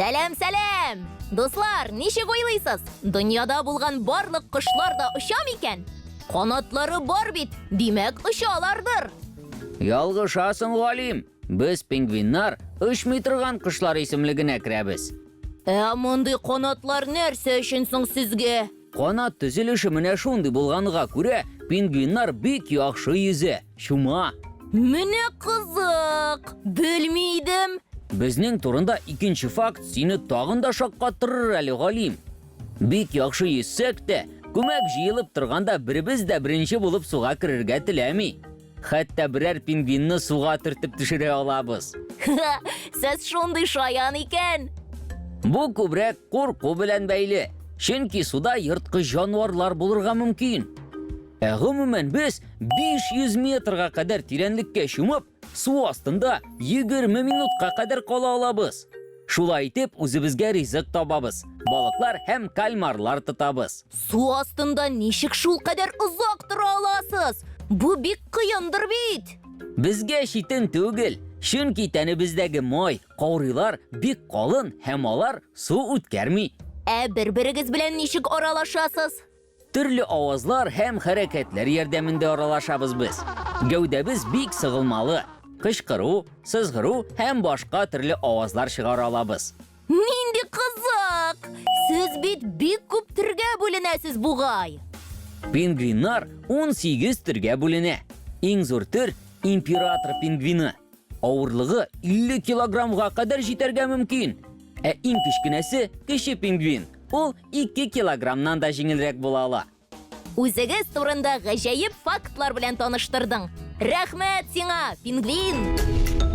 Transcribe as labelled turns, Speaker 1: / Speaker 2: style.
Speaker 1: Сәлам, сәлам! Дуслар, ничек уйлыйсыз? Дөньяда булган барлык кошлар да оча микән? Канатлары бар бит, димәк, очалардыр.
Speaker 2: Ялгышасың, Галим. Без пингвиннар очмый торган кошлар исемлегенә керәбез.
Speaker 1: Ә мондый канатлар нәрсә өчен соң сезгә?
Speaker 2: Канат төзелеше менә шундый булганга күрә, пингвиннар бик яхшы йөзә, чума.
Speaker 1: Менә кызык! Белми идем.
Speaker 2: Безнең турында икенче факт сине тагын да шаккатырыр әле, Галим. Бик яхшы йөзсәк тә, күмәк җыелып торганда беребез дә беренче булып суга керергә теләми. Хәтта берәр пингвинны суга төртеп төшерә алабыз.
Speaker 1: Сез шундый шаян икән.
Speaker 2: Бу күбрәк курку белән бәйле. Чөнки суда ерткыч җанварлар булырга мөмкин. Ә гомумән без 500 метрга кадәр тирәнлеккә чумып, су астында 20 минутка кадәр кала алабыз. Шулай итеп, үзебезгә ризык табабыз, балыклар һәм кальмарлар тотабыз.
Speaker 1: Су астында ничек шулкадәр озак тора аласыз? Бу бик кыендыр бит.
Speaker 2: Безгә читен түгел, чөнки тәнебездәге май, каурыйлар бик калын һәм алар су үткәрми.
Speaker 1: Ә бер-берегез белән ничек аралашасыз?
Speaker 2: Төрле авазлар һәм хәрәкәтләр ярдәмендә аралашабыз без. Гәүдәбез бик сыгылмалы. Кычкыру, сызгыру һәм башка төрле авазлар чыгара алабыз.
Speaker 1: Нинди кызык! Сез бит бик күп төргә бүленәсез бугай.
Speaker 2: Пингвиннар 18 төргә бүленә. Иң зур төр император пингвины. Авырлыгы 50 килограммга кадәр җитәргә мөмкин. Ә иң кечкенәсе кече пингвин. Ул 2 килограммнан да җиңелрәк була ала.
Speaker 1: Үзегез турында гаҗәеп фактлар белән таныштырдың. Рәхмәт сиңа, пингвин!